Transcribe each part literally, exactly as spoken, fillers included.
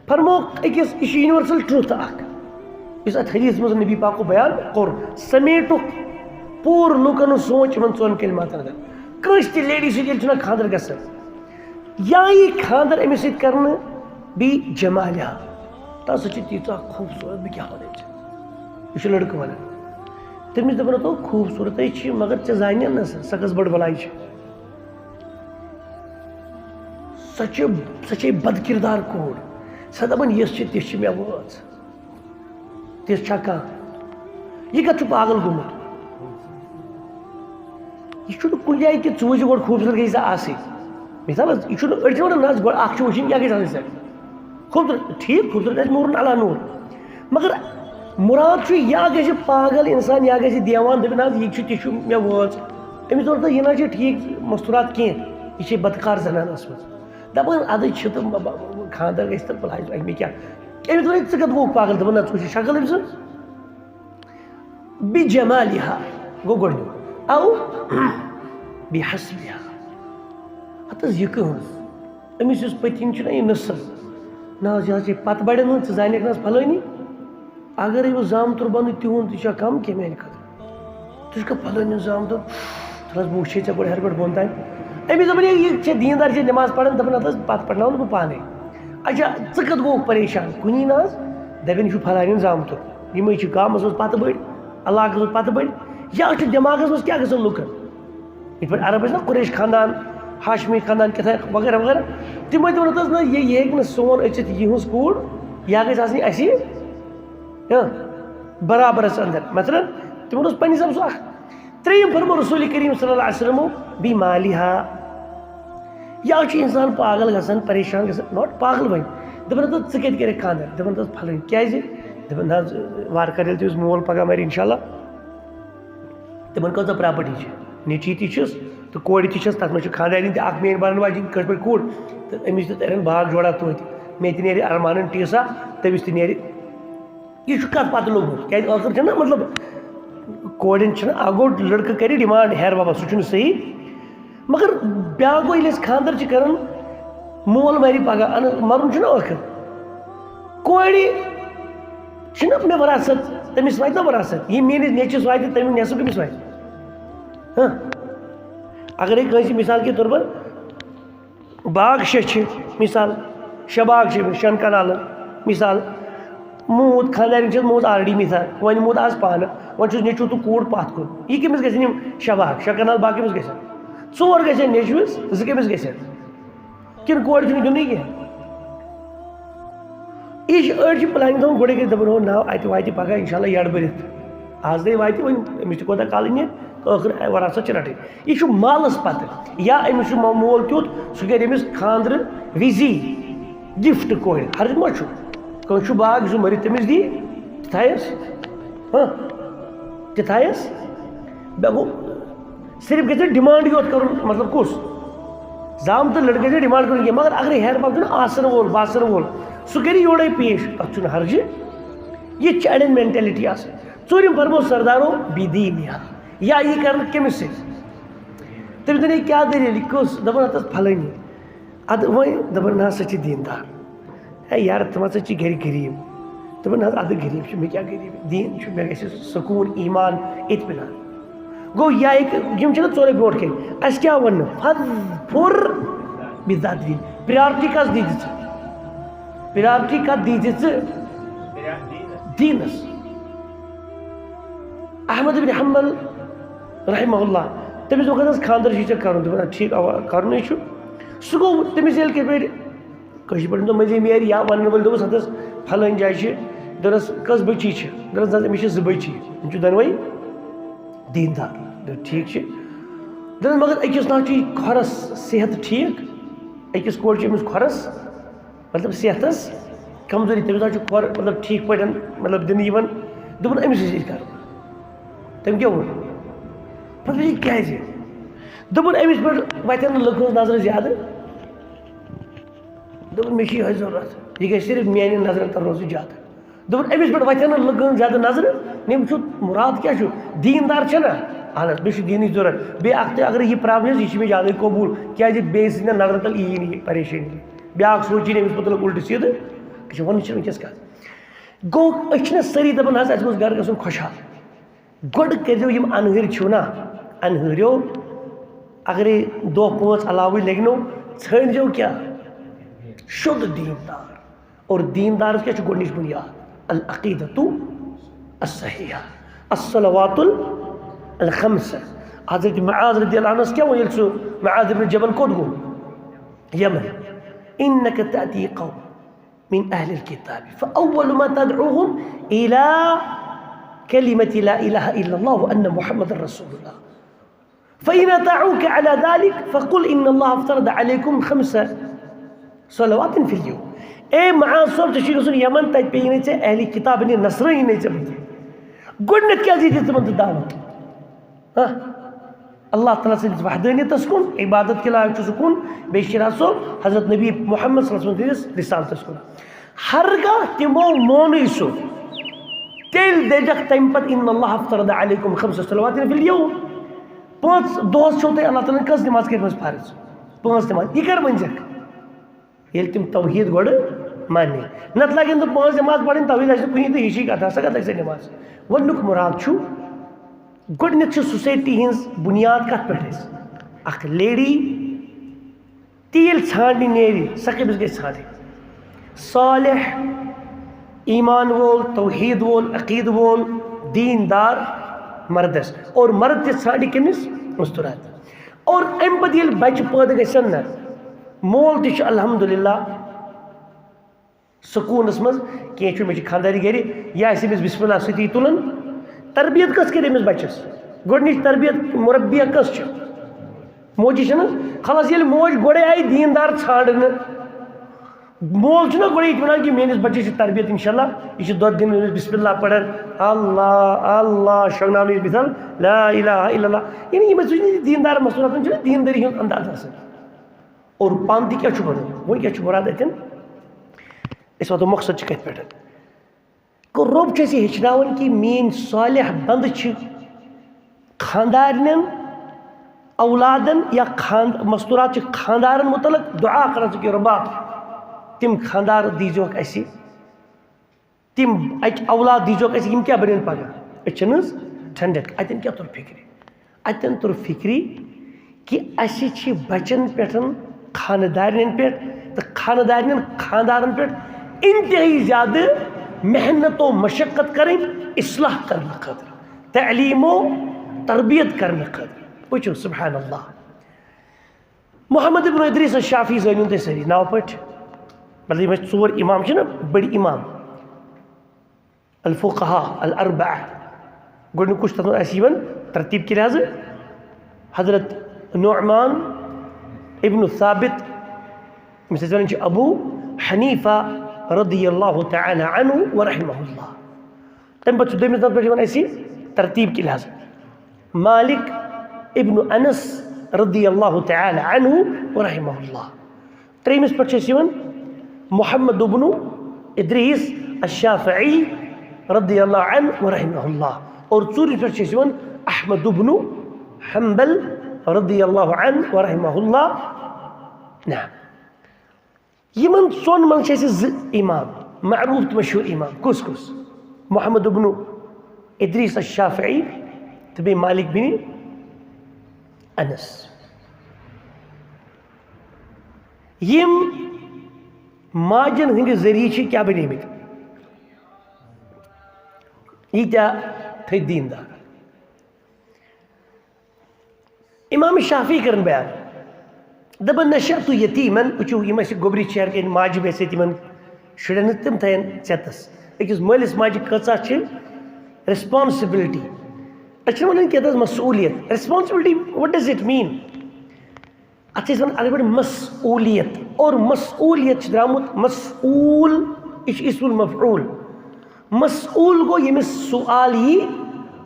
فرمووُکھ أکِس، یہِ چھُ یونیورسل ٹروتھ اکھ، یُس اتھ حدیث منٛز نبی پاکو بیان کوٚر، سمیٹُکھ پوٗرٕ لوٗکن ہُنٛد سونچ یِمن ژۄن کلماتن اندر۔ کٲنٛسہِ تہِ لیڈی سۭتۍ ییٚلہِ چھُنہ خانٛدر گژھان، یا یی خانٛدر أمِس سۭتۍ کرنہٕ، بیٚیہِ جمالیا، تَس سۭتۍ چھِ تیٖژاہ خوٗبصوٗرت، بہٕ کیٛاہ وَنہٕ أمِس۔ یہِ چھُ لٔڑکہٕ وَنان۔ تٔمِس دَپان، "تو خوٗبصوٗرت ہے چھِ، مگر ژےٚ زانہِ نہ سۄ، سۄ کۄس بٔڑ بَلاے چھِ۔ سۄ چھِ، سۄ چھے بد کردار کوٗر۔ سۄ دَپان، یِژھ چھِ، تِژھ چھِ مےٚ وٲژ۔" تِژھ چھا کانٛہہ؟ یہِ کَتھ چھُ پاگل گوٚمُت؟ یہِ چھُنہٕ کُنہِ جایہِ کہِ ژٕ وٕچھ گۄڈٕ خوٗبصوٗرت گژھِ ژےٚ آسٕنۍ۔ مثال حظ، یہِ چھُنہٕ، أڑۍ چھِ وَنان، نہ حظ، گۄڈٕ اَکھ چھُ وٕچھِنۍ، کیٛاہ گژھِ آسٕنۍ ژےٚ؟ خوٗبصوٗرت، ٹھیٖک، خوٗبصوٗرت آسہِ نوٗرن علی نوٗر۔ مگر مُراد چھُ، یا گژھِ پاگل اِنسان، یا گژھِ دیوان، دَپہِ، نہ حظ، یہِ چھُ، تہِ چھُ مےٚ وٲژ۔ أمِس ووٚن، یہِ نہ چھِ ٹھیٖک مستوٗرات کینٛہہ، یہِ چھِ بدکار زنان ٲسمٕژ۔ دَپان، اَدٕ چھِ تہٕ مہ-، مہ-، خانٛدر گژھِ تہٕ بہٕ حظ، مےٚ کیٛاہ؟ أمِس دوٚپ، "ہے، ژٕ کَتھ گوٚوُکھ پاگل؟" دَپان، "نہ، ژٕ وٕچھ یہِ شکل أمۍ سٕنٛز۔" بِجَمالِہا گوٚو گۄڈٕنیُک۔ اَو بِحَسَبِہا۔ ہَتہٕ حظ یہِ کٕہٕنٛز؟ أمِس یُس پٔتِم چھُنہ یہِ نٔسٕل، نہ حظ، یہِ حظ چھِ پَتہٕ بَڑٮ۪ن ہٕنٛز، ژٕ زانَکھ نہ حظ پھلٲنی؟ اگرے بہٕ زامتُر بَنہٕ تِہُنٛد، یہِ چھا کَم کینٛہہ میٛانہِ خٲطرٕ؟ ژٕ چھُکھا پھلٲنۍ ہُنٛد زامتُر؟ تَلہٕ حظ، بہٕ وٕچھے ژےٚ گۄڈٕ ہیٚرِ پٮ۪ٹھ بۄن تام۔ أمِس دَپان، "ہے، یہِ چھےٚ دیٖندار، چھےٚ نٮ۪ماز پَران؟" دَپان، "اَدٕ حظ، پَتہٕ پَرناوَن بہٕ پانَے۔" اچھا، ژٕ کَتھ گوٚوُکھ پریشان؟ کُنی نہ حظ۔ دَپان، "یہِ چھُ پھلٲنۍ ہُنٛد زامتُر، یِمَے چھِ گامَس منٛز پَتہٕ بٔڑۍ، علاقَس منٛز پَتہٕ بٔڑۍ۔" یا چھُ دٮ۪ماغَس منٛز کیٛاہ گژھان لُکَن؟ یِتھ پٲٹھۍ عرب ٲسۍ نا قریش خاندان، ہاشمی خاندان، کیٛاہ تام وغیرہ وغیرہ، تِمَے تہِ ووٚنُکھ حظ، نہ، یہِ، یہِ ہیٚکہِ نہٕ سون أژِتھ، یِہٕنٛز کوٗر، یہِ گژھِ آسٕنۍ اَسہِ، ہاں، برابرس اندر۔ مثلاً، تِمن اوس پننہِ حسابہٕ سُہ اکھ۔ ترٛیٚیِم فرموو رسول کریم صلی اللہ علیہ وسلمو، "بی مالِہا۔" یا چھُ انسان پاگل گژھان، پریشان گژھان، not پاگل وۄنۍ، دپان، "تہٕ ژٕ کتہِ کرکھ خانٛدر؟" دپان، "تہٕ پھلٲنۍ۔" کیازِ؟ دپان، "نہ حظ، وارٕ کارٕ ییٚلہِ تٔمِس مول پگاہ مرِ، انشاءاللہ، تِمن کۭژاہ پراپرٹی چھِ، نیٚچی تہِ چھِس تہٕ کورِ تہِ چھِس، تتھ منٛز چھِ خانٛدارِنۍ تہِ اکھ میٲنۍ بنن واجیٚنۍ کٲشِر پٲٹھۍ کوٗر، تہٕ أمِس تہِ ترن باغ جوڑا توتہِ، مےٚ تہِ نیرِ ارمانن ٹیٖسا، تٔمِس تہِ نیرِ۔" یہِ چھُ کَتھ پَتہٕ لوٚگمُت؟ کیٛازِ ٲخٕر چھُنہ، مطلب، کورٮ۪ن چھُنہ، اَکھ گوٚو لٔڑکہٕ کَرِ ڈِمانڈ، "ہیر بابا، سُہ چھُنہٕ صحیح۔" مگر بیٛاکھ گوٚو، ییٚلہِ أسۍ خانٛدر چھِ کَران، مول مَرِ پَگاہ، اَنہٕ، مَرُن چھُنہ ٲخٕر۔ کورِ چھُنہ مےٚ وراثت، تٔمِس واتہِ نہ وراثت؟ یہِ میٛٲنِس نیٚچوِس واتہِ، تَمیُک نٮ۪صٕف کٔمِس واتہِ؟ ہاں؟ اَگرے کٲنٛسہِ، مِثال کے طور پر، باغ شےٚ چھِ، مثال، شےٚ باغ چھِ أمِس، شٮ۪ن کنالن، مثال، موٗد، خانٛدارٮ۪ن چھِ موٗد already، مثال، وۄنۍ موٗد آز پانہٕ، وۄنۍ چھُس نیٚچوٗ تہٕ کوٗر پتھ کُن۔ یہِ کٔمِس گژھن یِم شےٚ باغ، شےٚ کنال باغ کٔمِس گژھن؟ ژور گژھن نیٚچوِس، زٕ کٔمِس گژھن؟ کِنہٕ کورِ چھُنہٕ دیُنٕے کینٛہہ؟ یہِ چھِ، أڑۍ چھِ planning تھاوان گۄڈَے کٔرِتھ، دَپان، "ہو، ناو اَتہِ واتہِ پگاہ اِنشاءاللہ یَڈ بٔرِتھ۔ آز نَے واتہِ وۄنۍ، أمِس تہِ کوٗتاہ کالٕے نیرِ، ٲخٕر وراثت چھِ رَٹٕنۍ۔" یہِ چھُ مالَس پَتہٕ، یا أمِس چھُ مو-، مول تیُتھ، سُہ کَرِ أمِس خانٛدرٕ وِزی gift کورِ۔ حرج ما چھُ؟ کٲنٛسہِ چھُ باغ، یُس مٔرِتھ تٔمِس دی، تہِ تھایَس۔ ہاں، تہِ تھایَس۔ مےٚ گوٚو، صرف گژھِ ڈِمانڈ یوت کَرُن، مطلب کُس؟ زامتُر لٔڑکہٕ گژھِ ڈِمانڈ کَرُن کینٛہہ، مگر اگرے ہیہَر بب چھُنہ آسَن وول، باسَن وول، سُہ کَرِ یورَے پیش، تَتھ چھُنہٕ حرجہِ۔ یہِ تہِ چھِ اَڑٮ۪ن mentality آسان۔ ژوٗرِم فرموو سردارو، "بدینہا"، یا یہِ کَرنہٕ کٔمِس سۭتۍ؟ تٔمِس دَپہِ، "کیٛاہ دٔلیٖل، یہِ کُس؟" دَپان، "اَتھ ٲس پھلٲنی۔" اَدٕ وۄنۍ دَپان، "نہ، سۄ چھِ دیٖندار۔" ہے یارٕ، تِم ہسا چھِ گرِ غریٖب۔ دَپان، "نہ حظ، اَدٕ غریٖب چھِ، مےٚ کیٛاہ غریٖبی؟ دیٖن چھُ، مےٚ گژھِ سکوٗن، ایٖمان، اطمینان۔" گوٚو، یہِ آیہِ، یِم چھِنہ ژورے برونٛٹھ کَنہِ۔ اَسہِ کیٛاہ وَننہٕ؟ فَاظْفَرْ بِذَاتِ الدِّین۔ Priority کَس دِیہِ ژٕ؟ Priority کَتھ دِیہِ ژٕ؟ دیٖنَس۔ احمد بن حنبل رحمہ اللہ، تٔمِس دوٚپ، "اَدٕ حظ، خانٛدر چھُے ژےٚ کَرُن؟" دوٚپُن، "اَدٕ ٹھیٖک، اَوا، کَرُنٕے چھُ۔" سُہ گوٚو تٔمِس ییٚلہِ کِتھ پٲٹھۍ کٲشِر پٲٹھۍ دوٚپ، مٔنٛزِم یٲرۍ یا وَنَن وٲلۍ دوٚپُس، "ہَتَس فَلٲنۍ جایہِ چھِ۔" دوٚپنَس، "کٔژ بٔچی چھِ؟" دوٚپنَس، "نہ حظ، أمِس چھِ زٕ بٔچی، یِم چھِ دۄنوَے دیٖندار۔" دوٚپُن، "ٹھیٖک چھِ۔" دوٚپنَس، "مگر أکِس نہ چھُ یہِ کھۄرَس صحت ٹھیٖک، أکِس کورِ چھِ أمِس کھۄرَس، مطلب، صحتَس کمزوٗری، تٔمِس نہ چھُ کھۄر، مطلب، ٹھیٖک پٲٹھۍ، مطلب، دِنہٕ یِوان۔" دوٚپُن، "أمِس سۭتۍ کَرٕ۔" تٔمۍ کیٛاہ ووٚن؟ پَتہٕ دوٚپُن، "یہِ کیٛازِ؟" دوٚپُن، "أمِس پٮ۪ٹھ وَتھن نہٕ لُکہٕ ہٕنٛز نظرٕ زیادٕ۔" دوٚپُن، "مےٚ چھِ یِہوٚے ضوٚرَتھ، یہِ گژھِ صرف میٛانٮ۪ن نظرَن تَل روزُن زیادٕ۔" دوٚپُن، "أمِس پٮ۪ٹھ وَتھن نہٕ لُکہٕ ہٕنٛز زیادٕ نظرٕ، أمِس چھُ مُراد کیٛاہ چھُ؟ دیٖندار چھےٚ نہ؟ اَہَن حظ، مےٚ چھُ دیٖنٕچ ضوٚرَتھ۔ بیٚیہِ اَکھ تہٕ اگر یہِ problem چھِ، یہِ چھِ مےٚ زیادَے قبوٗل، کیٛازِ بیٚیہِ سٕنٛدٮ۪ن نظرَن تَل یی نہٕ یہِ پریشٲنی۔" بیٛاکھ سونٛچی نہٕ أمِس مُتعلِق اُلٹہٕ سیٖدٕ، یہِ چھِ وَنٕچ وٕنکیٚس کَتھ۔ گوٚو، أسۍ چھِنہ سٲری دَپان، "حظ، اَسہِ گوٚژھ گَرٕ گژھُن خۄشحال۔" گۄڈٕ کٔرۍزیو یِم اَنہٲرۍ چھِو نا، اَنہٲرِو، اگرے دۄہ پانٛژھ علاوٕے لٔگنو، ژھٲنٛڈزیو کیٛاہ؟ شُد دیٖندار۔ اور دیٖندارَس کیٛاہ چھُ گۄڈٕنِچ بُنیاد؟ العقیدۃ الصحیحہ، الصلوات الخمس۔ حضرت معاذ رضی اللہ عنہس کیٛاہ ووٚن، ییٚلہِ سُہ معاذ ابن جبل کوٚت گوٚو؟ یمن۔ انک تأتی قوم من اہل الكتاب فاول ما تدعوهم الى کلمۃ لا الہ الا اللہ وان محمد رسول اللہ۔ فإن أطاعوك على ذلك فقل إن الله افترض عليكم خمس صلوات في اليوم۔ اے معاذ صٲب، ژےٚ چھُے گژھُن یمن، تَتہِ پیٚیہِ نہٕ ژےٚ اہلِ کِتاب، یعنی نصرٲنی نہٕ ژےٚ بٕتھِ۔ گۄڈٕنٮ۪تھ کیٛازِ ییٖتِس تِمن تہٕ دعوت؟ ہاں؟ اللہ تعالیٰ سٕنٛدِس وحدٲنیتس کُن، عبادت کہِ لایق چھُ سُہ کُن، بیٚیہِ چھِ رسول حضرت نبی محمد صلی اللہ علیہ وسلم سٕنٛدِس رسالتس کُن۔ ہرگاہ تِمو مونُے سُہ، تیٚلہِ دٔپِکھ تَمہِ پتہٕ، "ان اللہ افترض علیکم خمس صلوات فی الیوم"۔ پانٛژھ دۄہس چھو تۄہہِ اللہ تعالیٰ ہن کٔژ نماز کٔرمٕژ فرض؟ پانٛژھ نماز۔ یہِ کر ؤنزیکھ؟ ییٚلہِ تِم توحید گۄڈٕ مانہِ۔ نتہٕ لگن نہٕ پانٛژھ نماز پرٕنۍ، توحید آسہِ نہٕ کُنی تہٕ ہِشی کتھا، سۄ کتھ لگہِ ژےٚ نماز؟ وننُک مراد چھُ، گۄڈٕنیتھ چھِ society ہٕنٛز بُنیاد کتھ پٮ۪ٹھ اَسہِ؟ اکھ lady تہِ ییٚلہِ ژھانٛڈنہِ نیرِ، سۄ کٔمِس گژھِ ژھانٛڈٕنۍ؟ صالح، ایمان وول، توحید وول، عقید وول، دیندار مردس۔ اور مرد تہِ ژھانٛڈِ کٔمِس؟ مستورات۔ اور امہِ پتہٕ ییٚلہِ بچہِ پٲدٕ گژھن نہ، مول تہِ چھُ الحمدللہ سکوٗنس منٛز، کینٛہہ چھُ، مےٚ چھِ خانٛدارِ گرِ، یہِ آسہِ أمِس بسم اللہ سۭتی تُلان۔ تربیت کٔژ کٔرۍ أمِس بچس؟ گۄڈٕنِچ تربیت مربیہ کٔژ چھِ؟ موجی چھِنہٕ؟ خلاص، ییٚلہِ موج گۄڈَے آیہِ دیٖندار ژھانٛڈنہٕ، مول چھُنہ گۄڈَے یہِ وَنان کہِ میٛٲنِس بَچَس چھِ تربیت، اِنشاء اللہ، یہِ چھِ دۄد دِنہٕ أمِس بسم اللہ پَران، اللہ، اللہ، شۄنٛگناونہٕ أمِس مثال، لا الہ الا اللہ۔ یعنی یِمَن سۭتۍ چھُنہٕ دیٖندار مصنوعاتَن چھُنہٕ دیٖندٲری ہُنٛد انداز آسان۔ اور پانہٕ تہِ کیٛاہ چھُ وَنان؟ وۄنۍ کیٛاہ چھُ مُراد اَتٮ۪ن؟ أسۍ واتو مقصد چھِ کَتہِ پٮ۪ٹھ؟ گوٚو، رۄب چھُ اَسہِ ہیٚچھناوان کہِ میٛٲنۍ صالح بنٛدٕ چھِ خانٛدارنٮ۪ن، اولادن یا خاند-، مستورات چھِ خانٛدارن مُتعلق دُعا کران، ژٕ کہِ رۄبا، تِم خانٛدار دیٖزیوکھ اَسہِ، تِم اَکہِ اولاد دیٖزیوکھ اَسہِ، یِم کیٛاہ بنن پگاہ؟ أسۍ چھِنہٕ حظ ٹھنڈک، اَتٮ۪ن کیٛاہ توٚر فِکرِ؟ اَتٮ۪ن توٚر فِکرِ کہِ اَسہِ چھِ بچن پٮ۪ٹھ، خانٛدارنٮ۪ن پٮ۪ٹھ تہٕ خانٛدارنٮ۪ن خانٛدارن پٮ۪ٹھ انتہٲیی زیادٕ محنت و مشقت کرٕنۍ اصلاح کرنہٕ خٲطرٕ، تعلیٖم و تربیت کرنہٕ خٲطرٕ۔ وٕچھِو، سبحان اللہ۔ محمد ابن ادریس الشافعی زٲنِو تُہۍ سٲری ناو پٲٹھۍ، مطلب، یِم اَسہِ ژور امام چھِ نہ، بٔڑۍ امام۔ الفقہاء الاربعہ۔ گۄڈٕنیُک کُس چھُ تَتھ منٛز اَسہِ یِوان ترتیٖب کہِ لحاظہٕ؟ حضرت نعمان ابن ثابت، ییٚمِس أسۍ وَنان چھِ ابو حنیفہ رضی اللہ تعالی عنہ و رحمہ اللہ۔ تَمہِ پَتہٕ چھُ دوٚیمِس نمبرَس پٮ۪ٹھ یِوان اَسہِ ترتیٖب کہِ لحاظہٕ مالک ابن انس رضی اللہ تعالی عنہ و رحمہ اللہ۔ ترٛیٚیِمِس پٮ۪ٹھ چھِ اَسہِ یِوان محمد ابن ادریس الشافعی رضی اللہ عنہ و رحمہ اللہ، اور ژوٗرِمِس پٮ۪ٹھ چھِ اَسہِ یِوان احمد ابن حنبل رضی اللہ عنہ و رحمہ اللہ۔ نعم۔ یِمن ژۄن منٛز چھِ اَسہِ زٕ امام، معروف تہٕ مشہوٗر امام۔ کُس کُس؟ محمد ابن ادریس الشافعی تہٕ بیٚیہِ مالک بن انس۔ یِم ماجن ہٕنٛدِ ذٔریعہٕ چھِ کیٛاہ بنیمٕتۍ؟ ییٖتیٛاہ تھٔدۍ دیٖندار۔ امام شافعی کرن بیان، دپان، "نشأت یتیمن"، وٕچھِو، یِم اَسہِ گوٚبرِ چھِ ہر کینٛہہ ماجہِ بیٚہہِ سۭتۍ یِمن شُرٮ۪ن، تِم تھاین ژٮ۪تس۔ أکِس مٲلِس ماجہِ کۭژاہ چھِ responsibility؟ أسۍ چھِنہٕ وَنان کینٛہہ، تَتھ مسؤولیت، responsibility، what does it mean؟ اَتھ چھِ أسۍ وَنان اَتھ پٲٹھۍ مسؤولیت، اور مسؤولیت چھِ درٛامُت مسؤول، یہِ چھُ اسم المفعول۔ مسؤول گوٚو ییٚمِس سوال یی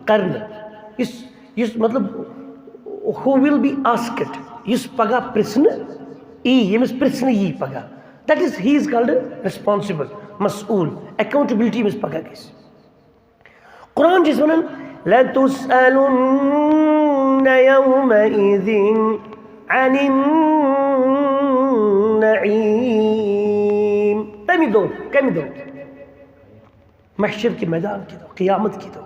کرنہٕ، یُس، یُس مطلب، who will be asked، یُس پگاہ پرژھنہٕ یی، ییٚمِس پرژھنہٕ یی پگاہ، that is, he is called responsible، مسؤول، accountability ییٚمِس پگاہ گژھِ۔ قرآن چھِ أسۍ وَنان، "لَتُسْأَلُنَّ يَوْمَئِذٍ عَنِ النَّعِيمِ" تَمہِ دۄہ، کَمہِ دۄہ؟ محشر کہِ میدان کہِ دۄہ، قیامت کہِ دۄہ۔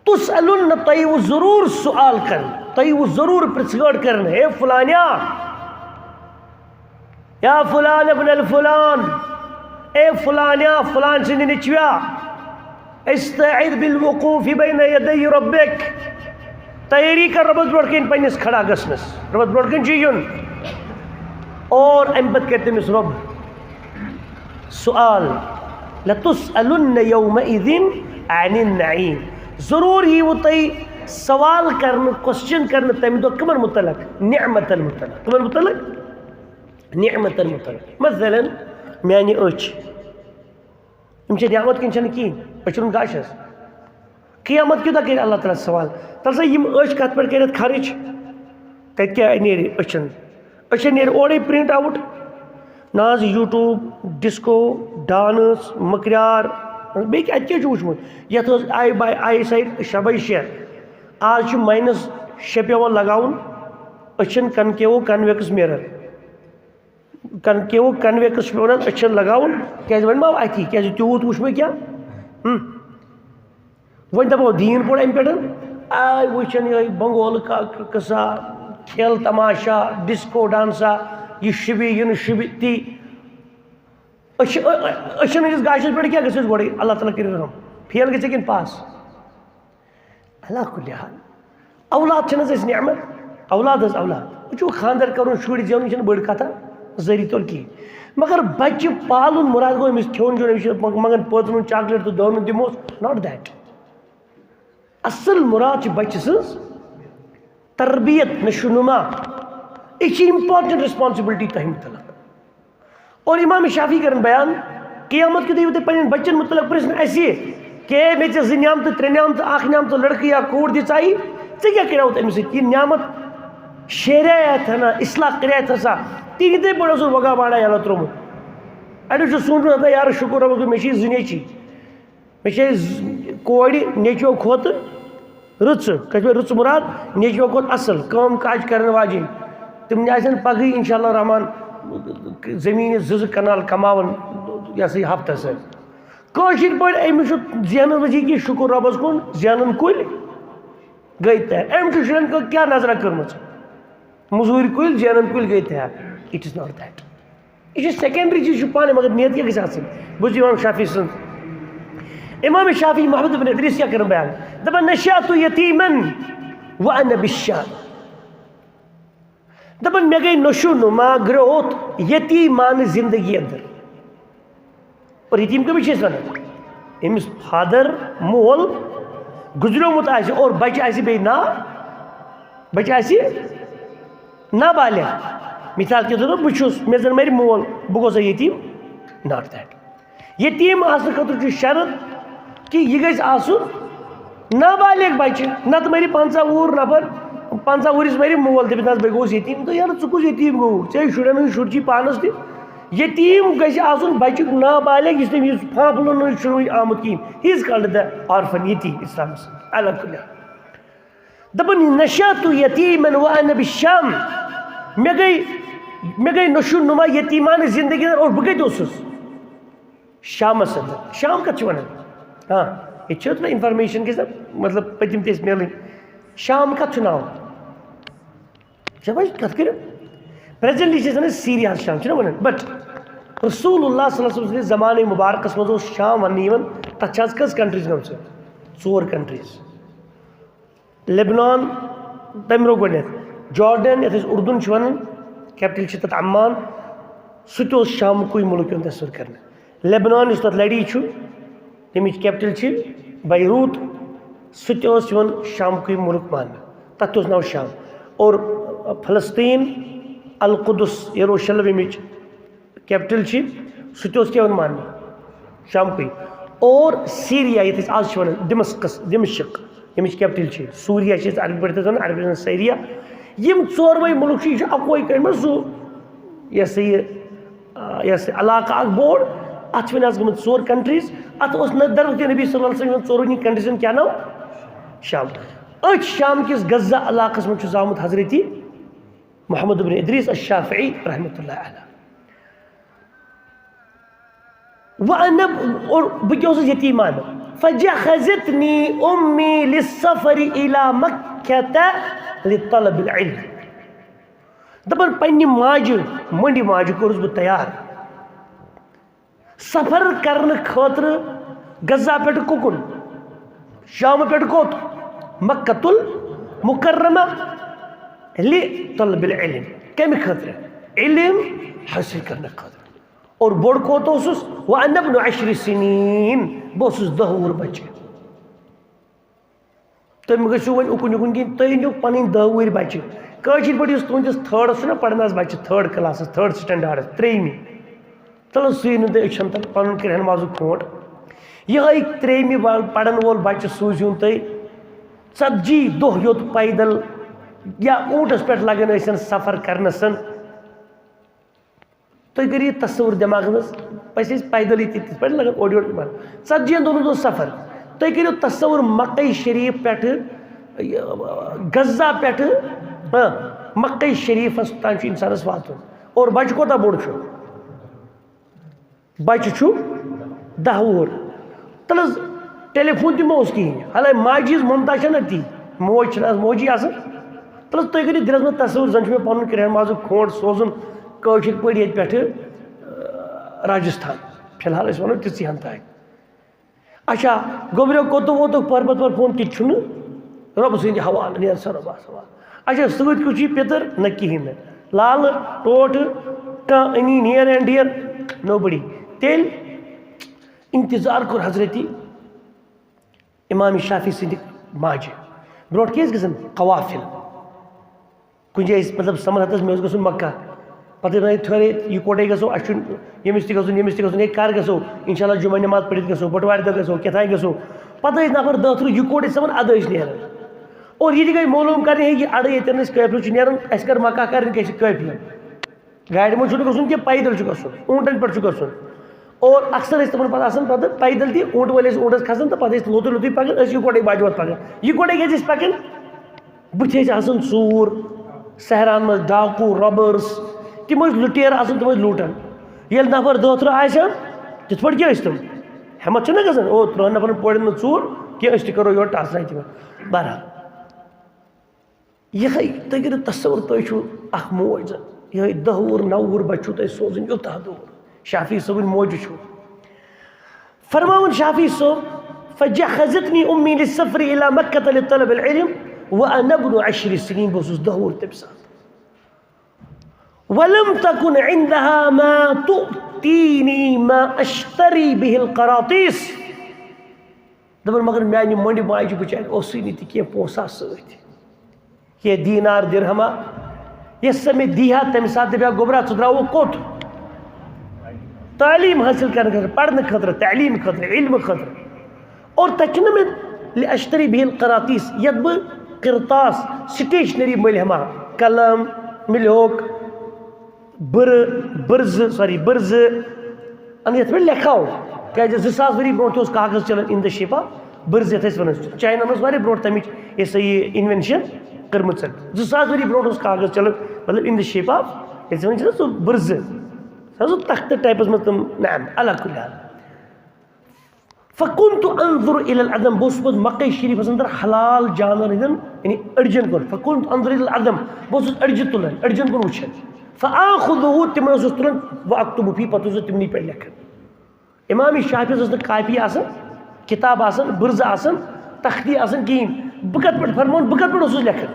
تُسألُن، نہ تۄہہِ یِیوٕ ضروٗر سوال کرنہٕ، تۄہہِ یِیوٕ ضروٗر پرژھگٲر کرنہٕ، ہے فلانیا، یا فلان ابن الفلان، اے فلانیا، فلان سٕنٛدِ نیٚچویا، استعد بالوقوف بین یدی ربک، تیٲری کر رۄبس برونٛٹھ کَنہِ پننِس کھڑا گژھنس، رۄبس برونٛٹھ کَنہِ چھُ یُن، اور امہِ پتہٕ کرِ تٔمِس رۄب سوال، لتسألن یومئذ عن النعیم، ضروٗر یِیوٕ تۄہہِ سوال کرنہٕ، کوسچن کرنہٕ تمہِ دۄہ کٕمن متعلق؟ نعمتن متعلق۔ کٕمن متعلق؟ نعمتن متعلق۔ مثلاً، میانہِ أچھ، یِم چھِ نعمت کِنہٕ چھَنہٕ کِہیٖنۍ؟ أچھ روٚن گاشَس۔ قیامت کیُتھ کَرِ اللہ تعالیٰ سوال؟ تَلہٕ سا یِم أچھ کَتھ پٮ۪ٹھ کٔرِتھ خرٕچ؟ تَتہِ کیٛاہ نیرِ أچھَن؟ أچھَن نیرِ اورَے پرنٹ آوُٹ۔ نہ حظ، یوٗٹیوٗب، ڈسکو، ڈانس، مٔکریار، بیٚیہِ کیٛاہ، اَتہِ کیٛاہ چھُ وٕچھمُت؟ یَتھ اوس آی باے آی سایٹ شےٚ باے شےٚ، آز چھُ ماینس شےٚ پٮ۪وان لگاوُن۔ أچھَن، کَنکیو، کَنویکٕس مِرَر۔ کَنکیو، کَنویکٕس چھُ پٮ۪وان أچھَن لگاوُن، کیٛازِ وۄنۍ ما آو اَتھی، کیٛازِ تیوٗت وٕچھ مےٚ کیٛاہ۔ ہُم۔ وۄنۍ دَپو دیٖن پوٚر اَمہِ پٮ۪ٹھ، آے وٕچھَن یِہوٚے بنگول کا قصہ، کھیل تماشا، ڈسکو ڈانسا، یہِ شُبہِ، یہِ نہٕ شُبہِ تی۔ أچھ، أ-، أ-، أچھَن ہٕنٛدِس گاشَس پٮ۪ٹھ کیٛاہ گژھِ اَسہِ گۄڈَے؟ اللہ تعالیٰ کٔرِنۍ رحم۔ فیل گژھِ کِنہٕ پاس؟ علیٰ کُلِ حال۔ اولاد چھِنہٕ حظ اَسہِ نعمت؟ اولاد حظ اولاد۔ وٕچھِو، خانٛدر کَرُن، شُرۍ زینُن، یہِ چھَنہٕ بٔڑ کَتھا، ذٔری طور کِہیٖنۍ۔ مگر بَچہِ پالُن، مُراد گوٚو أمِس کھیوٚن چیوٚن، أمِس چھِ منٛگ-، منٛگَن پٲژرُن، چاکلیٹ تہٕ دٲنہٕ دِموس، not that۔ اَصٕل مُراد چھِ بَچہِ سٕنٛز تربیت، نشو نما۔ یہِ چھِ important responsibility تۄہہِ مُتعلق۔ اور امام شافعی کرن بیان، قیامت کہِ دۄہ یِیِو تُہۍ پننٮ۪ن بچن مُتعلق پرژھنہٕ اسہِ، کہ مےٚ ژےٚ زٕ نعمتہٕ، ترٛےٚ نعمتہٕ، اکھ نعمت لڑکہٕ یا کوٗر دِژاے، ژےٚ کیٛاہ کریوُتھ أمِس سۭتۍ؟ یہِ نعمت شیریاتھ ہنا، اصلاح کریاتھ ہسا، تہِ یِتھَے پٲٹھۍ اوسُکھ وگا باڑا یلہٕ ترٛوومُت۔ اَڑیو چھُ سوٗنٛچمُت، ہتا یارٕ، شُکُر رۄبَس کُن، مےٚ چھِ یہِ زٕ نیٚچی۔ مےٚ چھِ زٕ کورِ نیٚچویو کھۄتہٕ رٕژٕ، کَتہِ چھِ رٕژٕ مُراد؟ نیٚچویو کھۄتہٕ اَصٕل کٲم کاج کَرَن واجِنۍ۔ تِم آسَن پَگہٕے اِنشاء اللہ الرحمن زٔمیٖنہِ زٕ زٕ کَنال کَماوَن، یہِ ہسا یہِ ہفتَس سۭتۍ۔ کٲشِر پٲٹھۍ أمِس چھُ ذہنَس منٛز یہِ کہِ شُکُر رۄبَس کُن، زینَن کُلۍ گٔے تہٕ أمۍ چھُ شُرٮ۪ن کیٛاہ نظرہ کٔرمٕژ؟ مٔزوٗرۍ کُلۍ، زینَن کُلۍ گٔے تہٕ۔ It is not that۔ یہِ چھُ secondary چیٖز، چھُ پانہٕ، مگر نیت کیٛاہ گژھِ آسٕنۍ؟ بوٗزِو امام شافعی سٕنٛز۔ امام شافعی محمد بن ادریس کیٛاہ کٔرٕن بیان؟ دَپان، نشأت یتیماً وأنا بالشام۔ دَپان، مےٚ گٔے نشو نما، growth یتیمانہٕ زندگی اندر۔ اور یتیٖم کٔمِس چھِ أسۍ وَنان؟ ییٚمِس father، مول گُزریومُت آسہِ اور بَچہِ آسہِ بیٚیہِ نا-، بَچہِ آسہِ نابالغ۔ مثال کے طور پر بہٕ چھُس، مےٚ زَن مَرِ مول، بہٕ گوٚسا یتیٖم؟ Not that۔ یتیٖم آسنہٕ خٲطرٕ چھُ شرط کہِ یہِ گژھِ آسُن نابالغ بَچہِ، نَتہٕ مَرِ پنٛژاہ وُہُر نفر، پنٛژاہ وُہرِس مَرِ مول، دَپہِ، "نہ حظ، بہٕ گوٚوُس یتیٖم۔" تہٕ یارٕ، ژٕ کُس یتیٖم گوٚوُکھ؟ ژےٚ شُرٮ۪ن ہٕنٛدۍ شُرۍ چھی پانَس تہِ۔ یتیٖم گژھِ آسُن بَچُک نابالغ، یُس نہٕ، یُس فاپلُن نہٕ چھُنہٕ وٕنہِ آمُت کِہیٖنۍ۔ He is called the orphan، یتیٖم اِسلامَس منٛز۔ علیٰ کُلِ حال۔ دَپان، نشأت یتیماً وأنا بالشام۔ مےٚ گٔے، مےٚ گٔے نشو نما یتیٖمانہٕ زندگی اور بہٕ کَتہِ اوسُس؟ شامَس اندر۔ شام کَتھ چھِ وَنان؟ ہاں، ییٚتہِ چھِ تۄہہِ information گژھِ نہ، مطلب، پٔتِم تہِ اَسہِ میلٕنۍ۔ شام کَتھ چھُ ناو؟ چھا بھائی کَتھ کٔرِو؟ Presently چھِ أسۍ وَنان سیٖریاہَس شام، چھِنہ وَنان؟ But رسول اللہ صلی اللہ علیہ وسلم سٕنٛدِس زمانَے مُبارکَس منٛز اوس شام وَننہٕ یِوان، تَتھ چھِ آز کٔژ countries گٔمژٕ؟ ژور countries۔ لیبنان، تَمہِ برونٛہہ گۄڈٕنٮ۪تھ جارڈن، یَتھ أسۍ اُردُن چھِ وَنان، capital چھِ تَتھ عمان، سُہ تہِ اوس شامکُے مُلک یِوان تصوٗر کَرنہٕ۔ لیبنان یُس تَتھ لَڑی چھُ، تَمِچ capital چھِ بیروٗت، سُہ تہِ اوس یِوان شامکُے مُلک ماننہٕ، تَتھ تہِ اوس ناو شام۔ اور فلسطیٖن، القدس، یروشلم ییٚمِچ capital چھِ، سُہ تہِ اوس کیٛاہ یِوان ماننہٕ؟ شامکُے۔ اور سیٖریا، یَتھ أسۍ آز چھِ وَنان ڈِمَسکَس، دِمشق، ییٚمِچ capital چھِ، سوٗریا چھِ أسۍ عربی پٲٹھۍ تَتھ وَنان، عربی پٲٹھۍ سیٖریا۔ یِم ژوروَے مُلک چھِ، یہِ چھُ اَکوے کٔرمٕژ سُہ، یہِ ہسا یہِ، آ، یہِ ہسا یہِ علاقہٕ اَکھ بوٚڑ۔ اَتھ چھِ وۄنۍ آز گٔمٕتۍ ژور countries۔ اَتھ اوس نہٕ در وقتِ نبی صلی اللہ علیہ وسلم یِمَن ژورؤنی countries کیٛاہ ناو؟ شام۔ أتھۍ شام کِس غزہ علاقَس منٛز چھُ زامُت حضرت محمد بن ادریس الشافعی رحمۃ اللہ علیہ۔ وأنا ب-، اور بہٕ کیٛاہ اوسُس یتیٖم اَنہٕ؟ فجهزتني أمي للسفر إلى مكة لطلب العلم۔ دَپان پننہِ ماجہِ، مۄنڈِ ماجہِ کوٚرُس بہٕ تیار سفر کرنہٕ خٲطرٕ غزہ پٮ۪ٹھ کُکُن؟ شامہٕ پٮ۪ٹھ کوٚت؟ مکہ المکرمہ لطلب العلم۔ کمہِ خٲطرٕ؟ علم حٲصِل کرنہٕ خٲطرٕ۔ اور بوٚڑ کوٚت اوسُس؟ وأنا ابن عشر سنين، بہٕ اوسُس دَہ وُہُر بچہِ۔ تُہۍ مہٕ گٔژھِو وۄنۍ اُکُن یُکُن کِہیٖنۍ، تُہۍ أنِو پَنٕنۍ دَہ وُہٕرۍ بَچہِ۔ کٲشِر پٲٹھۍ یُس تُہٕنٛدِس تھٲڈَس چھُنہ پَران آز بَچہِ، تھٲڈ کلاسَس، تھٲڈ سٹینڈاڈَس، ترٛیٚیِمہِ، تَلہٕ سُے أنِو تُہۍ أچھَن تَل پَنُن کرٛہَن مازُک کھونٛٹ۔ یِہوٚے ترٛیٚیِمہِ وا-، پَرَن وول بَچہِ سوٗزِہُن تُہۍ ژَتجی دۄہ یوٚت پیدل یا اوٗنٛٹَس پٮ۪ٹھ لَگان ٲسِن سفر کَرنَس۔ تُہۍ کٔرِو یہِ تصوُر دٮ۪ماغَس منٛز، أسۍ ٲسۍ پیدلٕے تہِ تِتھ پٲٹھۍ لَگان اورٕ یورٕ یِوان۔ ژَتجِہَن دۄہَن ہُنٛد سفر۔ تُہۍ کٔرِو تصوُر مکہ شریٖف پٮ۪ٹھٕ، یہِ، غزہ پٮ۪ٹھٕ، ہاں، مکہ شریٖفَس تام چھُ اِنسانَس واتُن۔ اور بَچہٕ کوٗتاہ بوٚڑ چھُ؟ بَچہٕ چھُ دَہ وُہُر۔ تَلہٕ حظ، ٹیلی فون تہِ ما اوس کِہیٖنۍ؟ حالانکہِ ماجہِ ہِنٛز ممتا چھَنہ تی، موج چھَنہٕ آز موجی آسان۔ تَلہٕ حظ، تُہۍ کٔرِو دِلَس منٛز تصوُر، زَن چھُ مےٚ پَنُن کرٛہُن مازُک کھونٛٹ سوزُن کٲشِر پٲٹھۍ ییٚتہِ پٮ۪ٹھٕ، آ، راجِستھان۔ فی الحال أسۍ وَنو تِژٕے ہَن تانۍ۔ اچھا، گوٚبریو کوٚتُکھ ووٚتُکھ پٔربت پٔر فون، تہِ تہِ چھُنہٕ، رۄبہٕ سٕنٛدِ حوالہٕ، نیر سا رۄبَس حوالہٕ۔ اچھا، سۭتۍ کُس چھُے پِتٕر؟ نہ، کِہیٖنۍ نہٕ۔ لالہٕ، ٹوٹھٕ، کانٛہہ أنی near and dear؟ Nobody۔ تیٚلہِ انتظار کوٚر حضرت امام شافعی سٕنٛدِ ماجہِ۔ برونٛٹھ کیٛاہ ٲسۍ گژھان؟ قوافل۔ کُنہِ جایہِ ٲسۍ، مطلب، سمرحتس، مےٚ اوس گژھُن مکہ۔ پتہٕ ٲسۍ ونان، "ٹھٔہرے، یِکوٹے گژھو، اَسہِ چھُنہٕ ییٚمِس تہِ گژھُن، ییٚمِس تہِ گژھُن، ہے، کر گژھو؟ انشاءاللہ جمعہ نماز پٔرِتھ گژھو، بٹوارِ دۄہ گژھو، کیٛاہ تام گژھو۔" پتہٕ ٲسۍ نفر دہ ترٕٛہ یِکوٹے سپدان، ادٕ ٲسۍ نیران۔ اور یہِ تہِ گٔے معلوم کرنہِ، ہے، یہِ اڑٕ ییٚتٮ۪ن أسۍ قٲفلہٕ چھُ نیران، اَسہِ کر مکہ کرنہِ، کیٛاہ چھِ قٲفلہٕ؟ گاڑِ منٛز چھُنہٕ گژھُن کینٛہہ، پیدل چھُ گژھُن، اوٗنٹن پٮ۪ٹھ چھُ گژھُن۔ اور اکثر ٲسۍ تِمن پتہٕ آسان پتہٕ پیدل تہِ، اوٗنٹ وٲلۍ ٲسۍ اوٗنٹس کھسان تہٕ پتہٕ ٲسۍ لوٚتُے لوٚتُے پکان، أسۍ یِکوٹے باجہِ وتھ پکان۔ یِکوٹے کیازِ ٲسۍ پکان؟ بٕتھِ ٲسۍ آسان ژوٗر، صحراہن منٛز ڈاکوٗ، robbers، تِم ٲسۍ لُٹیرٕ آسان، تِم ٲسۍ لوٗٹان۔ ییٚلہِ نفر دہ ترٕٛہ آسہِ ہن، تِتھ پٲٹھۍ کیٛاہ ٲسۍ تِم؟ ہٮ۪متھ چھِنہ گژھان، او، ترٕٛہن نفرن پورٮ۪ن نہٕ ژوٗر کینٛہہ، أسۍ تہِ کرو یورٕ ٹاسہٕ ترٛاوِ تِمن۔ بہرحال، یِہوٚے تُہۍ کٔرِو تصوُر، تُہۍ چھُو اکھ موج زَن، یِہوٚے دَہ وُہُر، نَو وُہُر بَچہٕ چھُو تۄہہِ سوزُن یوٗتاہ دوٗر۔ شافعی صٲبٕنۍ موجہِ چھُو۔ فرماوان شافعی صٲب، "فجهزتني أمي للسفر إلى مكة لطلب العلم وأنا ابن عشر سنين"، بہٕ اوسُس دَہ وُہُر تَمہِ ساتہٕ۔ "ولم تكن عندها ما تؤتيني ما أشتري به القراطيس"۔ دَپان، مگر میٛانہِ مۄنٛڈِ ماجہِ بِچارِ اوسُے نہٕ تہِ کینٛہہ پونٛسہٕ سۭتۍ، کینٛہہ دینار درہما، یۄس سۄ مےٚ دی ہا، تَمہِ ساتہٕ دَپہِ ہا، "گوٚبرا، ژٕ درٛاوُکھ کوٚت؟ تعلیٖم حٲصِل کرنہٕ خٲطرٕ، پَرنہٕ خٲطرٕ، تعلیٖم خٲطرٕ، علمہٕ خٲطرٕ۔" اور تَتہِ چھُنہٕ مےٚ لِأَشْتَرِيَ بِهِ الْقَرَاطِيسَ، یَتھ بہٕ قرطاس، stationery مٔلۍ ہٮ۪مہٕ ہا، قلم، مِلیوک، بٕرٕ، بٕرزٕ، sorry، بٕرزٕ، اَن یَتھ پٮ۪ٹھ لیکھو، کیٛازِ زٕ ساس ؤری برونٛٹھ تہِ اوس کاغذ چلان in the shape of بٕرزٕ، یَتھ أسۍ وَنان چھِ۔ چایناہَن ٲس واریاہ برونٛٹھ تَمِچ یہِ سا یہِ invention کٔرمٕژ۔ زٕ ساس ؤری برونٛٹھ اوس کاغذ چلان، مطلب، in the shape of، یَتھ أسۍ وَنان چھِ نہ سُہ بٕرزٕ، سُہ اوس تختہٕ typeس منٛز تِم، نعم، علی کُلِّ حال۔ فَكُنْتُ أَنْظُرُ إِلَى الْعَدَمِ، بہٕ اوسُس پَتہٕ مکہ شریٖفَس اَندَر حلال جانوَرَن ہٕنٛدٮ۪ن، یعنی أڈجَن کُن۔ فَكُنْتُ أَنْظُرُ إِلَى الْعَدَمِ، بہٕ اوسُس أڈجہِ تُلان، أَڈجَن کُن وٕچھان۔ فَآخُذُهُ، تِمَن اوسُس تُلان، وَأَكْتُبُ فِيهِ، پَتہٕ اوسُس تِمنٕے پٮ۪ٹھ لیکھان۔ امام شافعیَس ٲس نہٕ کاپی آسان، کِتاب آسان، بٕرزٕ آسان، تختی آسان کِہیٖنۍ۔ بہٕ کَتھ پٮ۪ٹھ فرماوَن، بہٕ کَتھ پٮ۪ٹھ اوسُس لیکھان؟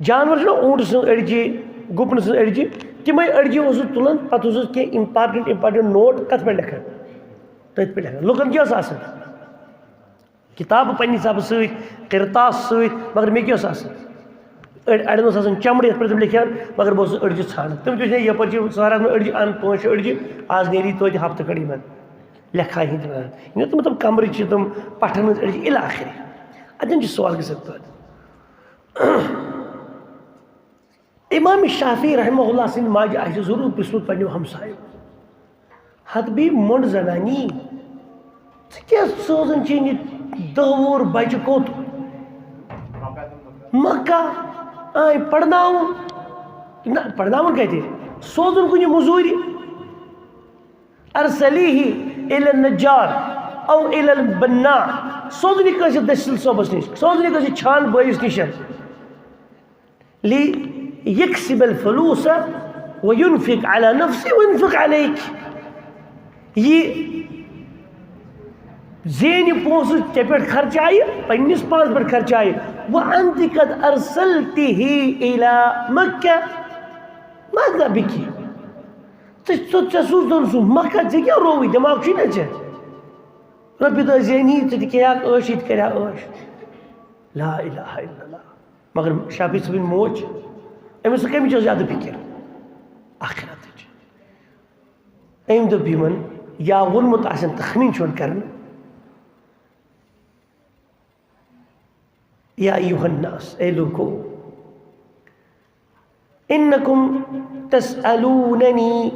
جانوَر چھُنہ، اوٗنٛٹ سٕنٛز أڈجہِ، گُپنہٕ سٕنٛز أڈجہِ، تِمَے أڈجہِ اوسُس تُلان، پَتہٕ اوسُس کینٛہہ important important note کَتھ پٮ۪ٹھ لیکھان؟ تٔتھۍ پٮ۪ٹھ لیکھان۔ لُکَن کیٛاہ اوس آسان؟ کِتابہٕ پنٛنہِ حسابہٕ سۭتۍ، قرطاس سۭتۍ، مگر مےٚ کیٛاہ اوس آسان؟ أڑۍ، اَڑٮ۪ن اوس آسان چمڑٕ، یَتھ پٮ۪ٹھ تِم لیکھان، مگر بہٕ اوسُس أڈجہِ ژھانٛڈان۔ تِم تہِ وٕچھان، یَپٲرۍ چھِ سہرَس منٛز أڈجہِ اَن، پانٛژھ شےٚ أڈجہِ، آز نیری توتہِ ہفتہٕ کھنٛڈ یِمَن لیکھا ہِنٛدۍ وَنان۔ یِم تِم، تِم کَمرٕ چھِ، تِم پَٹھَن ہٕنٛز أڈجہِ اِلى آخره۔ اَتٮ۪ن چھِ سوال گژھان پٲدٕ۔ امام شافعی رحمہ اللہ سٕنٛدِ ماجہِ آسہِ ضروٗر پرٛژھمُت پنٛنیو ہمسایو، "ہتہٕ بیٚیہِ مۄنٛڈ زنانی، ژٕ کیٛاہ سوزان چھے یہِ دَہ وُہُر بچہٕ کوٚت؟ مکہ؟ آے پرناوُن؟ نہ، پرناوُن کتہِ؟ سوزُن کُنہِ مٔزوٗرِ؟" ارسلیہ الی النجار او الی البنا، سوزنہِ کٲنٛسہِ دٔسِل صٲبس نِش، سوزنہِ کٲنٛسہِ چھان بٲیِس نِش۔ لیکسب الفلوس وینفق علی نفسہ وینفق علیک۔ یہِ زینہِ پونٛسہٕ ژےٚ پٮ۪ٹھ خرچایہِ، پننِس پانس پٮ۪ٹھ خرچایہِ۔ وانت قد ارسلتہ الی مکہ، ماذا بک؟ ژٕ ژٕ ژےٚ سوٗزتن سُہ مکہ، ژےٚ کیٛاہ رووُے؟ دٮ۪ماغ چھُے نہ ژےٚ؟ رۄپیہِ دہ زینہِ ژٕ تہِ کھیٚیاکھ عٲش، یہِ تہِ کرِ ہا عٲش۔ لا الہ الا اللہ۔ مگر شافعی صٲبٕنۍ موج، أمِس کَمِچ ٲس زیادٕ فِکِر؟ آخرتٕچ۔ أمۍ دوٚپ یِمن، یا ووٚنمُت آسن، تخمیٖن چھُ وۄنۍ کران، یا ایُہا الناس، اے لوٗکو، انکم تسألوننی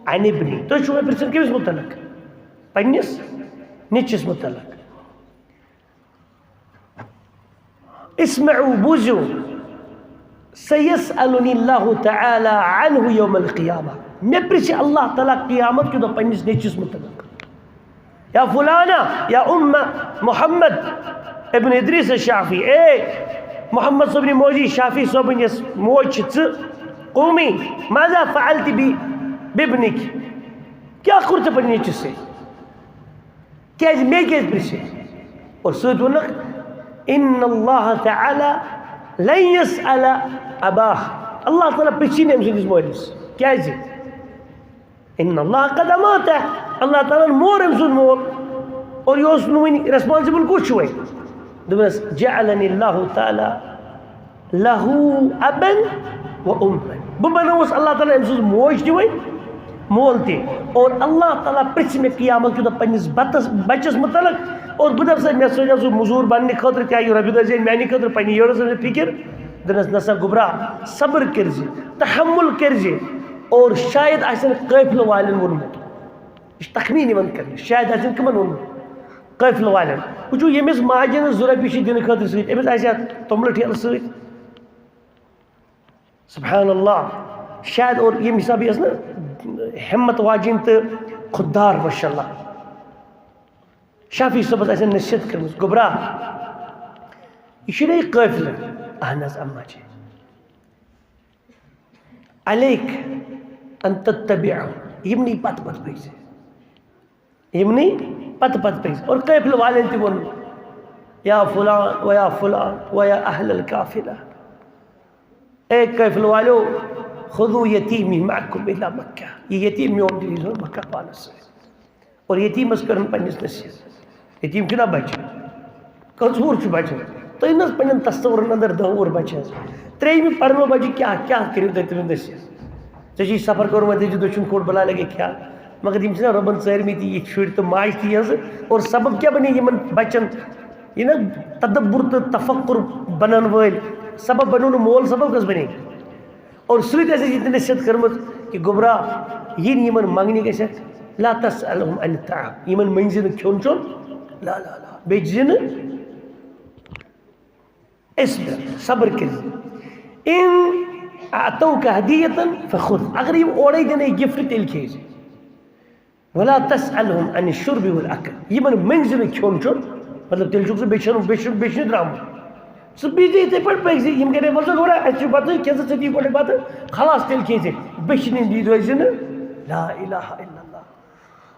عن ابنی، تُہۍ چھِو مےٚ پرٛژھان کٔمِس مُتعلق؟ پننِس نیٚچوِس مُتعلق۔ اسمعوا، بوٗزِو، سیسألنی اللہ تعالی عنہ یوم القیامہ، مےٚ پرٛژھِ اللہ تعالیٰ قیامت کہِ دۄہ پننِس نیٚچوِس مُتعلق۔ یا فلانا، یا ام محمد ابن ادریس الشافعی، اے محمد صٲبنہِ موجی، شافعی صٲبٕنۍ یۄس موج چھِ ژٕ، قومی، ماذا فعلت بی بابنک؟ کیٛاہ کوٚر ژےٚ پننہِ نیٚچوِس سۭتۍ؟ کیٛازِ مےٚ کیٛازِ پرٛژھِ؟ اور سۭتۍ ووٚنُکھ، ان اللہ تعالی لن یسأل اباہ، اللہ تعالیٰ پرٛژھِ نہٕ أمۍ سٕنٛدِس مٲلِس۔ کیٛازِ؟ ان اللہ قد اماتہ، اللہ تعالیٰ ہن مور أمۍ سُنٛد مول۔ اور یہِ اوس نہٕ وٕنہِ responsible، کُس چھُ وۄنۍ؟ دوٚپنَس، جعلنی اللہ تعالیٰ لہ ابا و اما، بہٕ بنووُس اللہ تعالیٰ أمۍ سٕنٛز موج تہِ وۄنۍ، مول تہِ۔ اور اللہ تعالیٰ پرٛژھِ مےٚ قیامت کہِ دۄہ پننِس بتس، بچس مُتعلق۔ اور بہٕ دپہٕ سا، مےٚ سوزا سُہ مٔزوٗر بننہٕ خٲطرٕ، کیٛاہ یہِ رۄپیہِ دہ زینہِ میانہِ خٲطرٕ، پننہِ یٔڑ ٲس نہٕ فِکر۔ دوٚپنس، نسا گوٚبرا، صبر کٔرزِ، تحمل کٔرزِ، اور شاید آسن قٲفلہٕ والٮ۪ن ووٚنمُت۔ یہِ چھُ تخمیٖن یِوان کرنہٕ، شاید آسن کٕمن ووٚنمُت؟ قٲفلہٕ والٮ۪ن۔ وٕچھِو، ییٚمِس ماجہِ ہٕنٛز زٕ رۄپیہِ چھِ دِنہٕ خٲطرٕ سۭتۍ، أمِس آسہِ ہا توٚملہٕ ٹھیلہٕ سۭتۍ۔ سبحان اللہ۔ شاید اور ییٚمہِ حسابہٕ یہِ ٲس نہ ہمت واجِنۍ تہٕ خوددار، ماشاء اللہ۔ شافعی صٲبس آسہِ نصیحت کٔرمٕژ، گوٚبرا، یہِ چھُ نہ یہِ قٲفلہٕ؟ اہن حظ، اما جی۔ علیک ان تتبعہ، یِمنٕے پتہٕ پتہٕ پٔکۍ زِ۔ یِمنٕے پتہٕ پتہٕ پٔکۍ زِ۔ اور قٲفلہٕ والٮ۪ن تہِ ووٚن، یا فلان و یا فلان و یا اہل القافلہ، اے قٲفلہٕ والیو، خذوا یتیمی معکم الی مکہ، یہِ یتیٖم میون تہِ نیٖزیو مکہ پانس سۭتۍ۔ اور یتیٖمس کٔرٕن پننِس نصیحت۔ یتیٖم چھُنہ بچہِ، کٔژ وُہُر چھُ بچہِ؟ تُہۍ نہ حظ پننٮ۪ن تصورن اندر دہ وُہُر بچہِ حظ۔ ترٛیٚیِمہِ پرنو بچہِ کیٛاہ، کیٛاہ کٔرِو تُہۍ تٔمِس نصیحت؟ ژےٚ چھُے سفر کوٚرمُت، ژےٚ چھُ دٔچھُن کھوٚٹ بلاے لگے خیال۔ مگر یِم چھِنہ رۄبن ژٲرمٕتۍ یِتھۍ شُرۍ تہٕ ماجہِ تہِ یِہٕنٛزٕ۔ اور سبب کیٛاہ بنے یِمن بچن؟ یہِ نہ تدبر تہٕ تفکر بنن وٲلۍ سبب بنیو نہٕ مول، سبب کس بنے؟ اور سۭتۍ ٲسۍ اَسہِ یہِ تہِ نصیحت کٔرمٕژ کہِ گوٚبرا، یِن یِمن منٛگنہِ گژھٮ۪کھ، لا تسألهم عن الطعام، یِمن مٔنٛگزِ نہٕ کھیوٚن چیوٚن، لا لا لا، بیٚیہِ دِزِ نہٕ۔ اصبر، صبر کٔرِو۔ ان اعطوک ہدیۃ فخذ، اگر یِم اورَے دِنَے gift، تیٚلہِ کھیٚیہِ زِ۔ ولا تسألهم عن الشرب والأكل، یِمن مٔنٛگزِ نہٕ کھیوٚن چیوٚن، مطلب تیٚلہِ چھُکھ ژٕ بیٚچھُن، بیٚچھُن، بیٚچھنہِ درٛامُت۔ ژٕ بِہزِ یِتھَے پٲٹھۍ، پٔکزِ، یِم کَرے وَلہٕ ژٕ گۄڈٕ، اَسہِ چھُ بَتہٕ، کھےٚ ژٕ ژٕ دِ گۄڈٕ بَتہٕ، خلاص، تیٚلہِ کھیٚیہِ زِ، بیٚچھِ نِنٛدِ روزِ نہٕ۔ لا الہ الا اللہ۔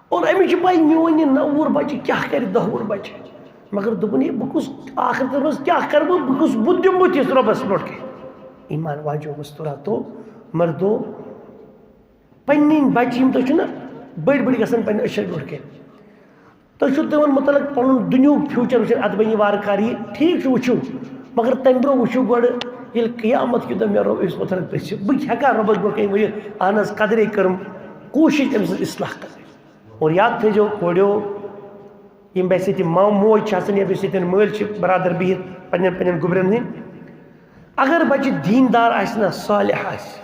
اور أمِس چھِ پَے، میون یہِ نَو وُہُر بَچہِ کیٛاہ کَرِ دَہ وُہُر بَچہِ۔ مگر دوٚپُن، ہے، بہٕ کُس، آخرتَس منٛز کیٛاہ کَرٕ بہٕ، بہٕ کُس بُتھ دِمہٕ بہٕ تِس رۄبَس برونٛٹھ کَنہِ؟ ایمان واجو مستوراتو، مردو، پنٕنۍ بچہِ یِم تۄہہِ چھِو نہ بٔڑۍ بٔڑۍ گژھان پنٕنٮ۪ن أچھن برونٛٹھ کَنہِ، تُہۍ چھِو تِمن مُتعلق پنُن دُنیہُک future وٕچھان، اَتھ بَنہِ وارٕ کارٕ یہِ۔ ٹھیٖک چھُ، وٕچھِو، مگر تَمہِ برونٛہہ وٕچھِو گۄڈٕ، ییٚلہِ قیامت کہِ دۄہ مےٚ رۄب أمِس مُتعلق پرٛژھِ، بہٕ ہٮ۪کا رۄبَس برونٛہہ کَنہِ ؤنِتھ، اہن حظ، قدرے کٔرٕم، کوٗشِش أمۍ سٕنٛز اصلاح کَرٕنۍ؟ اور یاد تھٲیزیو کوریو، یِم بَسہِ سۭتۍ ما-، موج چھِ آسان یا بَسہِ سۭتۍ مٲلۍ چھِ برادر بِہِتھ پنٛنٮ۪ن پنٛنٮ۪ن گوٚبرٮ۪ن ہٕنٛدۍ، اگر بَچہِ دیٖندار آسہِ نہ، صالح آسہِ،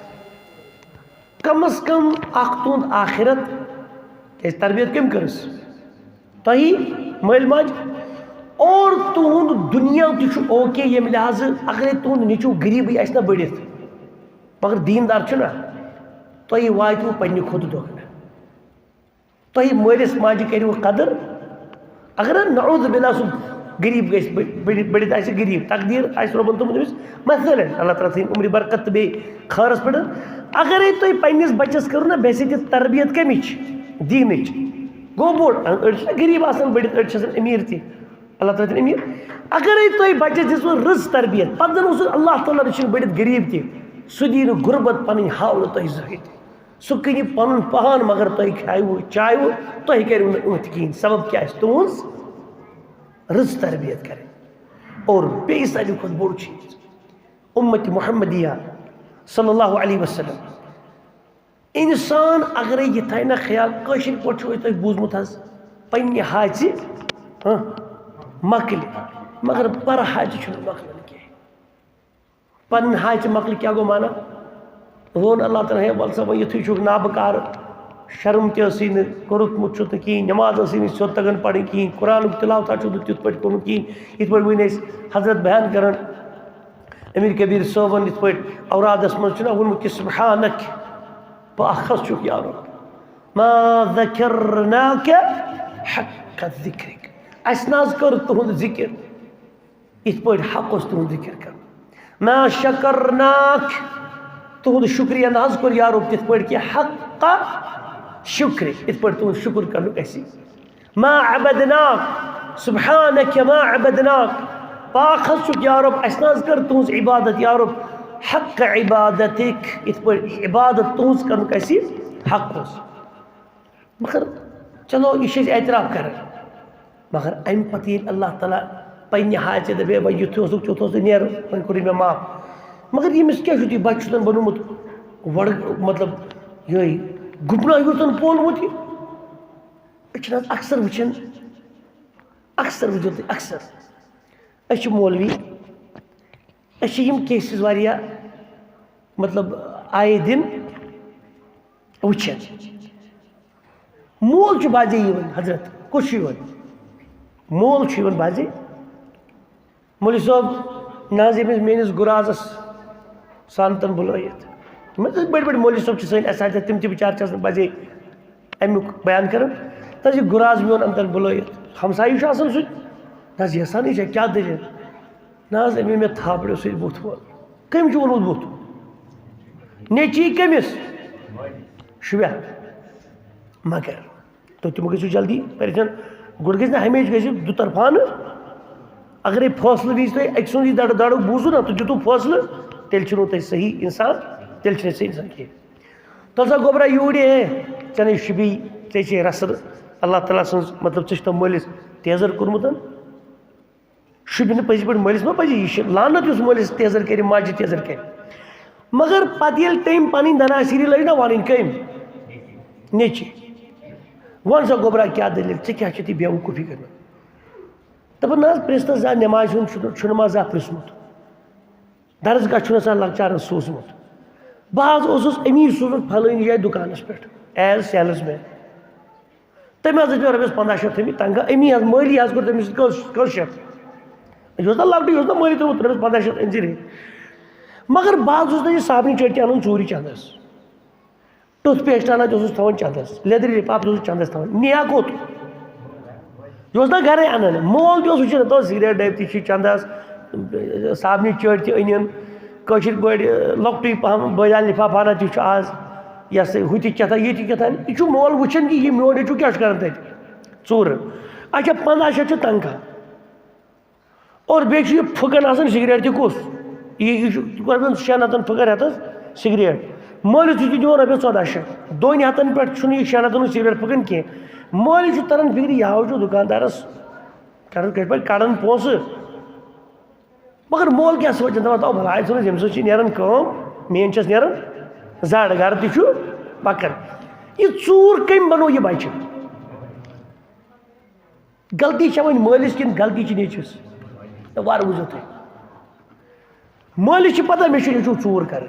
کم از کم اکھ تُہُنٛد آخرت، کیٛازِ تربیت کٔمۍ کٔرٕس؟ تۄہی، مٲلۍ ماجہِ۔ اور تُہُنٛد دُنیا تہِ چھُ okay ییٚمہِ لحاظہٕ، اگرے تُہُنٛد نیٚچوٗ غریٖبٕے آسہِ نہ بٔڑِتھ، مگر دیٖندار چھُنہ، تۄہہِ واتِوٕ پننہِ کھۄتہٕ دۄگنہٕ۔ تۄہہِ مٲلِس ماجہِ کٔرِو قدٕر۔ اگر نعوذ باللہ سُہ غریٖب گژھِ، بٔڑ-، بٔڑِتھ آسہِ غریٖب، تقدیٖر آسہِ رۄبَن تھوٚمُت أمِس، مثلاً، اللہ تعالیٰ تھٲیِن عمرِ برکت تہٕ بیٚیہِ خٲرَس پٮ۪ٹھ۔ اگرے تُہۍ پنٛنِس بَچَس کٔرِو نہ بے عزتی، تربیت کَمِچ؟ دیٖنٕچ۔ گوٚو بوٚڑ، أڑۍ چھِنہ غریٖب آسان بٔڑِتھ، أڑۍ چھِ آسان أمیٖر تہِ۔ اللہ تعالیٰ تھٲیِن أمیٖر۔ اگرے تُہۍ بَچَس دِژوٕ رٕژ تربیت، پَتہٕ زَن اوسُن اللہ تعالیٰ رٔچھِنۍ بٔڑِتھ غریٖب تہِ، سُہ دِیہِ نہٕ غُربت پَنٕنۍ ہاونہٕ تۄہہِ زٕہٕنۍ تہِ۔ سُہ کٕنہِ پنُن پان، مگر تۄہہِ کھیاوٕ، چاوٕ، تۄہہِ کریو نہٕ أتھۍ کِہیٖنۍ۔ سبب کیٛاہ آسہِ؟ تُہٕنٛز رٕژ تربیت کرٕنۍ۔ اور بیٚیہِ ساروی کھۄتہٕ بوٚڑ چیٖز، اُمت محمدیہ صلی اللہ علیہ وسلم۔ انسان اگرے یہِ تھایہِ نہ خیال، کٲشِر پٲٹھۍ چھُو تۄہہِ بوٗزمُت حظ، پننہِ ہاژِ، ہاں، مۄکلہِ، مگر پرٕ ہاژِ چھُنہٕ مۄکلان کینٛہہ۔ پنٕنۍ ہاژِ مۄکلہِ کیٛاہ گوٚو معنا؟ ووٚن اللہ تعالیٰ ہن، ہے، وَلہٕ سا، وۄنۍ یُتھُے چھُکھ نابکار، شرم تہِ ٲسٕے نہٕ، کوٚرُتھ مُت چھُتھ نہٕ کِہیٖنۍ، نٮ۪ماز ٲسٕے نہٕ سیوٚد تَگان پَرٕنۍ کِہیٖنۍ، قرآنُک تِلاوتھا چھُتھ نہٕ تیُتھ پٲٹھۍ کوٚرمُت کِہیٖنۍ، یِتھ پٲٹھۍ وٕنۍ أسۍ حضرت بیان کَران، أمیٖر کبیٖر صٲبَن یِتھ پٲٹھۍ اورادَس منٛز چھُنہ ووٚنمُت کہِ سبحانک، پاک حظ چھُکھ یا رب، ما ذکرناک حق ذکرک، اَسہِ نہ حظ کٔر تُہُنٛد ذِکِر یِتھ پٲٹھۍ حق اوس تُہُنٛد ذِکِر کرُن۔ ما شکرناک، تُہُنٛد شُکریہ نہ حظ کوٚر یارو تِتھ پٲٹھۍ کہِ حق شُکرِ، یِتھ پٲٹھۍ تُہُنٛد شُکُر کرنُک اَسہِ۔ ما عبدناک، سبحانک ما عبدناک، پاک حظ چھُکھ یارب، اَسہِ نہ حظ کٔر تُہٕنٛز عبادت یارب حق عبادتک، یِتھ پٲٹھۍ عبادت تُہٕنٛز کرنُک اَسہِ حق اوس۔ مگر چلو، یہِ چھِ أسۍ اعتراف کران۔ مگر اَمہِ پتہٕ ییٚلہِ اللہ تعالیٰ پننہِ ہاتہِ دَپہِ، "وۄنۍ یُتھُے اوسُکھ، تیُتھ اوس نہٕ نیرُن، وۄنۍ کوٚرُے مےٚ معاف۔" مگر ییٚمِس کیٛاہ چھُ یہِ بَچہٕ چھُ زَن بنومُت وَڑ-، مطلب، یِہوٚے گُپنا ہیوٗ زَن پولمُت یہِ۔ أسۍ چھِنہٕ حظ اکثر وٕچھان، اکثر وٕچھِو تُہۍ، اکثر۔ أسۍ چھِ مولوی، أسۍ چھِ یِم cases واریاہ، مطلب، آیے دِن وٕچھان۔ مول چھُ بعضے یِوان، حضرت، کُس چھُ یِوان؟ مول چھُ یِوان بعضے۔ مولوی صٲب، نہ حظ، ییٚمِس میٲنِس گُرازس سانتن بُلٲیِتھ۔ یِم حظ بٔڑۍ بٔڑۍ مولوی صٲب چھِ سٲنۍ اساتذہ، تِم تہِ بِچارٕ چھِ آسان بعضے اَمیُک بیان کران۔ تہٕ یہِ گُراز میون انتن بُلٲیِتھ، ہمسایہِ چھُ آسان سُہ تہِ۔ نہ حظ، یژھانٕے چھےٚ، کیٛاہ دٔلیٖل؟ نہ حظ، أمۍ مےٚ تھاپڑیو سۭتۍ بُتھ وول۔ کٔمۍ چھُ ووٚنمُت بُتھ؟ نیٚچی کٔمِس؟ شُبہ۔ مگر تُہۍ تہِ مہٕ گٔژھِو جلدی پریشان۔ گۄڈٕ گژھِ نہ ہمیشہِ گژھِ دُطرفانہٕ۔ اگرے فٲصلہٕ وِزِ تۄہہِ أکۍ سُنٛد یہِ دڑٕ دڑٕ بوٗزوٕ نہ، تہٕ دیُتوٕ فٲصلہٕ، تیٚلہِ چھُنہٕ تۄہہِ صحیح انسان، تیٚلہِ چھُنہٕ صحیح انسان کینٛہہ۔ تۄہہِ سا گوٚبرا یوٗرۍ ہے، ژےٚ نے شُبی، ژےٚ چھے رسرٕ۔ اللہ تعالیٰ سٕنٛز، مطلب، ژےٚ چھُ تۄہہِ مٲلِس تیزر کوٚرمُت۔ شُبہِ نہٕ پٔزۍ پٲٹھۍ مٲلِس ما پَزِ، یہِ چھِ لعنت یُس مٲلِس تیزر کَرِ، ماجہِ تیزر کَرِ۔ مگر پَتہٕ ییٚلہِ تٔمۍ پَنٕنۍ دَناسیٖری لٔج نہ وَنٕنۍ کٔمۍ؟ نیٚچی۔ وَن سا گوٚبرا، کیٛاہ دٔلیٖل؟ ژےٚ کیٛاہ چھِ تہِ بیوقوٗفی کٔرمٕژ؟ دَپان نہ حظ، پرٛژھ تہٕ زانٛہہ نٮ۪مازِ ہُنٛد چھُنہٕ، چھُنہٕ ما زانٛہہ پرٛژھمُت؟ درسگاہ چھُنہٕ آسان لۄکچارَس سوٗزمُت۔ بہٕ حظ اوسُس أمی سوٗزمُت پھلٲنی جایہِ دُکانَس پٮ۪ٹھ as salesman۔ تٔمۍ حظ دِتۍ مےٚ رۄپیَس پنٛداہ شیٚتھ تھٲومٕتۍ تنخواہ۔ أمی حظ مٲلی حظ کوٚر تٔمِس سۭتۍ کٔژ، کٔژ شیٚتھ؟ یہِ اوس نہ لۄکٹُے، یہِ اوس نہ مٲلی تھوٚومُت رۄپیَس پنٛداہ شیٚتھ أنۍ زِ رے۔ مگر بہٕ حظ اوسُس نہٕ یہِ صابنہِ چٲٹۍ تہِ اَنان ژوٗرِ چَندَس۔ ٹُتھ پیسٹ اَنان تہِ اوسُس تھاوان چَندَس، لیٚدٕر لِفاف تہِ اوسُس چَندَس تھاوان۔ نِیا کوٚت؟ یہِ اوس نہ گَرَے اَنان۔ مول تہِ اوس وٕچھان، دَپان، سِگریٹ ڈٔبۍ تہِ چھِ چَندَس، صابنہِ چٲٹۍ تہِ أنِن، کٲشِر پٲٹھۍ، لۄکٹُے پَہَم بٲدیان لِفاف اَنان تہِ چھُ آز۔ یہِ ہسا ہُہ تہِ کیٛاہ تام، یہِ تہِ کیٛاہ تام۔ یہِ چھُ مول وٕچھان کہِ یہِ میون نیٚچوٗ کیٛاہ چھُ کران تَتہِ؟ ژوٗرٕ۔ اچھا، پنٛداہ شیٚتھ چھُ تنخواہ۔ اور بیٚیہِ چھُ یہِ پھٕکان آسان سِگریٹ تہِ کُس؟ یہِ، یہِ چھُ رۄپیَن شٮ۪ن ہَتَن پھٕکان رٮ۪تَس سِگریٹ۔ مٲلِس چھُ تہِ دِوان رۄپیَس ژۄداہ شیٚتھ۔ دۄنۍ ہَتَن پٮ۪ٹھ چھُنہٕ یہِ شٮ۪ن ہَتَن ہُنٛد سِگریٹ پھٕکان کینٛہہ۔ مٲلِس چھُ تَران فِکرِ، یہِ ہاوُن چھُ دُکاندارَس کران کِتھ پٲٹھۍ؟ کڑان پونٛسہٕ۔ مگر مول کیٛاہ سونٛچان؟ دَپان، "تو بلاے ژھٕنُس، ییٚمہِ سۭتۍ چھِ نیران کٲم، میٛٲنۍ چھَس نیران زَڈ، گَرٕ تہِ چھُ پَکان۔" یہِ ژوٗر کٔمۍ بَنوو یہِ بَچہٕ؟ غلطی چھےٚ وۄنۍ مٲلِس کِنہٕ غلطی چھِ نیٚچوِس؟ وَرٕ وٕچھِو تُہۍ۔ مٲلِس چھِ پَتہ مےٚ چھُ نیٚچوٗ ژوٗر کَران۔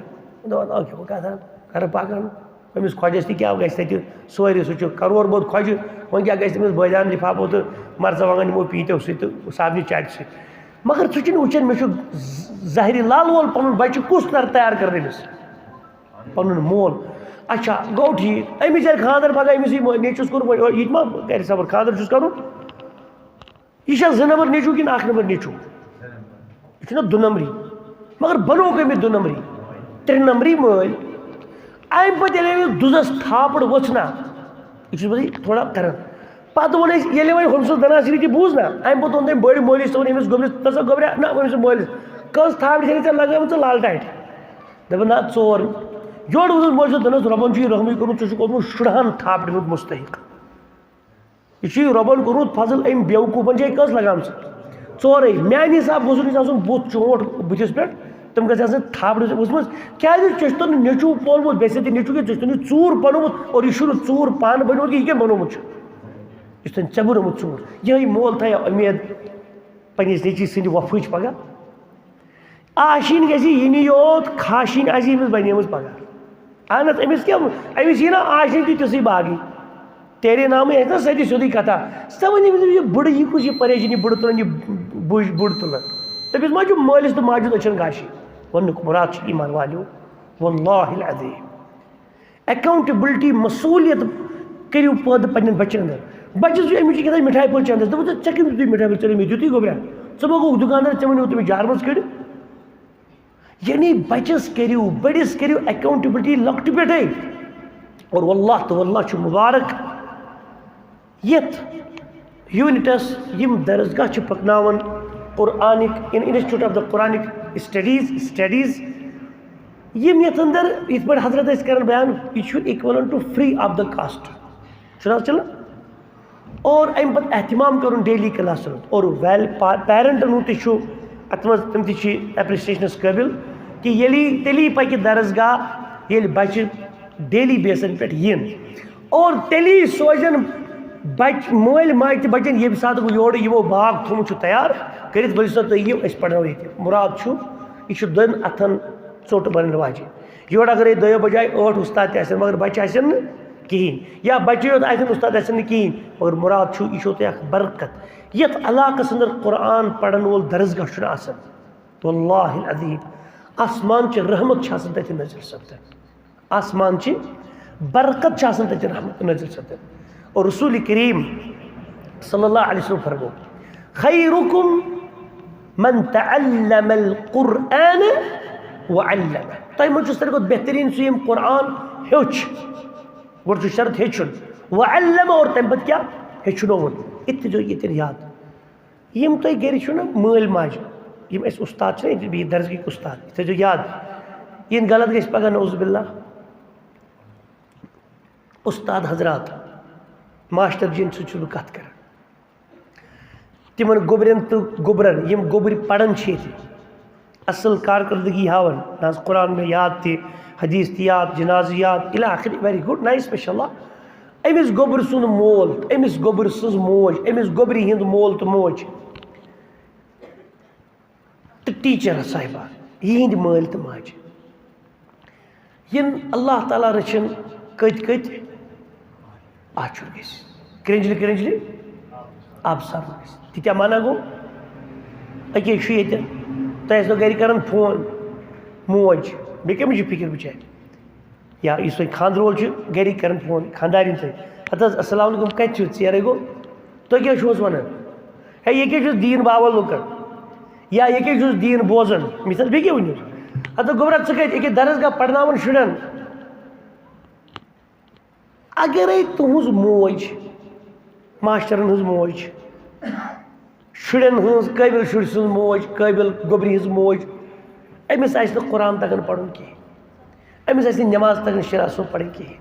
دَپان، "اَدٕ کیٛاہ، وۄنۍ کَتھ اَنہٕ، گَرٕ پَکان۔ أمِس خۄجَس تہِ کیٛاہ گژھِ تَتہِ؟ سورُے سُہ چھُ کَرور بوٚد خۄجہِ، وۄنۍ کیٛاہ گژھِ تٔمِس بٲدیان لِفافو تہٕ مَرژٕوانٛگَن یِمو پیٖنٛتیو سۭتۍ تہٕ صابنہِ چاٹہِ سۭتۍ؟" مگر سُہ چھُنہٕ وٕچھان، مےٚ چھُ زہرِ لال وول پَنُن بَچہٕ کُس تَر تیار کَران أمِس؟ پَنُن مول۔ اچھا، گوٚو ٹھیٖک، أمِس ییٚلہِ خانٛدر پگاہ أمِس یی مٲ-، نیٚچوِس کوٚر وۄنۍ، یہِ تہِ ما کرِ صبر، خانٛدر چھُس کرُن؟ یہِ چھا زٕ نمبر نیٚچوٗ کِنہٕ اکھ نمبر نیٚچوٗ؟ یہِ چھُنہ دُ نمبری، مگر بنووُکھ أمِس دُ نمبری، ترٛےٚ نمبری مٲلۍ۔ اَمہِ پتہٕ ییٚلہِ أمِس دُزس تھاپڑ ؤژھ نا، یہِ چھُس بہٕ تۄہہِ تھوڑا کران۔ پتہٕ ووٚن اَسہِ، ییٚلہِ وۄنۍ ہُم سٕنٛز دنا سری تہِ بوٗز نا، اَمہِ پتہٕ ووٚن تٔمۍ بٔڑۍ مٲلِس، تہِ ووٚن أمِس گوٚبرِس، "تَسا گوٚبریا، نہ"، ووٚن أمِس مٲلِس، "کٔژ تھاپڑ چھےٚ ژےٚ لگٲومٕژ ژٕ لال ٹاٹہِ؟" دوٚپُن، "نہ، ژور۔" یورٕ ووٚنُس مٲلۍ صٲب، دوٚپنَس، "رۄبَن چھُ یہِ رحمٕے کوٚرمُت، ژٕ چھُکھ اوسمُت شُرہَن تھاپڑِ ہُنٛد مُستحق۔ یہِ چھُ یہِ رۄبَن کوٚرمُت فضل أمۍ بیوقوٗفَن چھِ یہِ کٔژ لگامژٕ؟ ژورَے۔ میٛانی حساب گوٚژھ نہٕ آسُن بُتھ چونٛٹھ بٕتھِس پٮ۪ٹھ، تِم گژھِ آسٕنۍ تھاپڑِ وٕژھمٕژ۔ کیٛازِ ژےٚ چھُتھ نہٕ نیٚچوٗ پولمُت، بیٚیہِ ژےٚ تہِ نیٚچوٗ کینٛہہ، ژےٚ چھُتھ نہٕ یہِ ژوٗر بنوومُت، اور یہِ چھُنہٕ ژوٗر پانہٕ بنیومُت کینٛہہ، یہِ کٔمۍ بنوومُت چھُ؟ یُس تٔمۍ ژےٚ بنوومُت ژوٗر۔" یِہوٚے مول تھایو اُمید پنٛنِس نیٚچوِس سٕنٛدِ وۄپھٕچ پگاہ۔ آشِنۍ گژھِ یِنہِ یوت، خاشِنۍ آسہِ أمِس بنیمٕژ پگاہ۔ اہن حظ، أمِس کیٛاہ، أمِس یی نا آشِنۍ تہِ تِژھٕے باگٕے۔ تیرے نامٕے آسہِ نا سۄ تہِ سیوٚدُے کتھا۔ ژٕ وَن أمِس، یہِ بُڈٕ، یہِ کُس یہِ پریشٲنی بُڈٕ تُلان، یہِ بُج بُڈٕ تُلان۔ تٔمِس ما چھُ مٲلِس تہٕ ماجہِ ہُنٛد أچھن گاشی؟ وَننُک مُراد چھُ ایمان والیو، واللہ العظیم۔ اکاؤنٹیبلٹی، مصولیت کٔرِو پٲدٕ پننٮ۪ن بچن اندر۔ بچس چھُ أمِس چھُ کیٛاہ تام مِٹھایہِ پھوٚل چندس، دوٚپُن، "ژےٚ، ژےٚ کٔمۍ دیُتُے مِٹھایہِ پھوٚل؟ ژےٚ مےٚ دیُتُے گوٚبرا؟ ژٕ ما گوٚوُکھ دُکاندار، ژےٚ ووٚنُے تٔمِس جارمَس کٔڑِو؟" یعنی بچس کٔرِو، بٔڑِس کٔرِو اکاؤنٹیبلٹی لۄکٹہِ پٮ۪ٹھے۔ اور واللہ تہٕ واللہ چھُ مُبارک یتھ یوٗنٹس یِم درسگاہ چھِ پکناوان Quranic, in Institute of the Quranic Studies، studies، یِم یتھ اندر، یتھ پٲٹھۍ حضرت ٲسۍ کران بیان، یہِ چھُ equivalent to free of the cost۔ چھُنہٕ حظ چلان؟ اور امہِ پتہٕ اہتمام کرُن ڈیلی کلاسن ہُنٛد۔ اور ویل پا-، پیرنٹن ہُنٛد تہِ چھُ اتھ منٛز، تِم تہِ چھِ اپریسیشنس قٲبل کہِ ییٚلہِ، تیٚلی پکہِ درسگاہ، ییٚلہِ بچہِ ڈیلی بیسن پٮ۪ٹھ یِن۔ اور تیٚلی سوزن بچ-، مٲلۍ ماجہِ تہِ بچن، ییٚمہِ ساتہٕ وۄنۍ یورٕ یِمو باغ تھوٚمُت چھُ تیار کٔرِتھ، ؤلِو سا تُہۍ یِیِو، أسۍ پرناوو ییٚتہِ۔ مُراد چھُ، یہِ چھُ دۄن اتھن ژوٚٹ بنن واجہِ۔ یورٕ اگرے دۄیو بجایہِ ٲٹھ استاد تہِ آسن، مگر بچہِ آسن نہٕ کِہیٖنۍ، یا بچہِ یوت آسن، استاد آسن نہٕ کِہیٖنۍ، مگر مُراد چھُ، یہِ چھُو تۄہہِ اکھ برکت۔ یتھ علاقس اندر قرآن پرن وول درسگاہ چھُنہٕ آسان، واللہ العظیم، آسمان چہِ رحمت چھِ آسان تتہِ نٲزِل سپدان۔ آسمان چہِ برکت چھِ آسان تتہِ رحمت نٲزِل سپدان۔ اور رسول کریم صلی اللہ علیہ وسلم فرمو، "خیرکم من تعلم القرآن وعلمه۔" تۄہہِ منٛز چھُ ساروی کھۄتہٕ بہتریٖن سُہ، ییٚمۍ قرآن ہیوٚچھ۔ گۄڈٕ چھُ شرط ہیٚچھُن۔ وعلمه، اور تَمہِ پتہٕ کیٛاہ؟ ہیٚچھنووُن۔ یہِ تہِ تھٲیزیو ییٚتٮ۪ن یاد۔ یِم تۄہہِ گرِ چھِو نا مٲلۍ ماجہِ، یِم اَسہِ اُستاد چھِنہ ییٚتہِ، بیٚیہِ درسگٕکۍ اُستاد، یہِ تھٲیزیو یاد۔ یِن غلط گژھِ پگاہ، نعوذ باللہ، اُستاد حضرات، ماسٹر جِن سۭتۍ چھُس بہٕ کَتھ کران۔ تِمن گوٚبرٮ۪ن تہٕ گوٚبرن، یِم گوٚبرۍ پران چھِ ییٚتہِ، اصل کارکردگی ہاوان، نہ حظ قرآن مےٚ یاد تہِ، حدیث تہِ یاد، جنازٕ یاد، الی آخر، very good، nice، ماشاء اللہ۔ أمِس گوٚبرۍ سُنٛد مول، أمِس گوٚبرۍ سٕنٛز موج، أمِس گوٚبرِ ہِنٛد مول تہٕ موج، تہٕ ٹیٖچر صاحبہ، یِہِنٛدۍ مٲلۍ تہٕ ماجہِ، یِن اللہ تعالیٰ رٔچھِن، کٔتۍ کٔتۍ آچُر گژھِ، کرٛنٛجلہِ کرٛنٛجلہِ آبہٕ سَرُن گژھِ۔ تہِ کیٛاہ معنہ گوٚو؟ أکے چھُ ییٚتہِ، تۄہہِ ٲسۍتو گرِ کران فون، موج، بیٚیہِ کٔمِس چھِ فِکِر بِچارِ؟ یا یُس وۄنۍ خانٛدرٕ وول چھُ، گرِکۍ کران فون، خانٛدارِنۍ تہِ، "ہتہٕ حظ، السلام علیکم، کتہِ چھِو؟ ژیر ہے گوٚو۔ تُہۍ کیٛاہ چھِو حظ ونان؟ ہے، یہِ کیٛاہ چھُس دیٖن باوَل لُکن؟ یا یہِ کیٛاہ چھُس دیٖن بوزان؟" مثال، بیٚیہِ کیٛاہ ؤنِو؟ ہتہٕ گوٚبرا، ژٕ کتہِ؟ أکیٛاہ درس گاہ پرناوان شُرٮ۪ن۔ اگرے تُہٕنٛز موج، ماسٹرن ہٕنٛز موج، شُرٮ۪ن ہٕنٛز، قٲبِل شُرۍ سٕنٛز موج، قٲبِل گوٚبرِ ہٕنٛز موج، أمِس آسہِ نہٕ قرآن تگان پرُن کِہیٖنۍ، أمِس آسہِ نہٕ نٮ۪ماز تگان شراہ سُنٛد پرٕنۍ کِہیٖنۍ،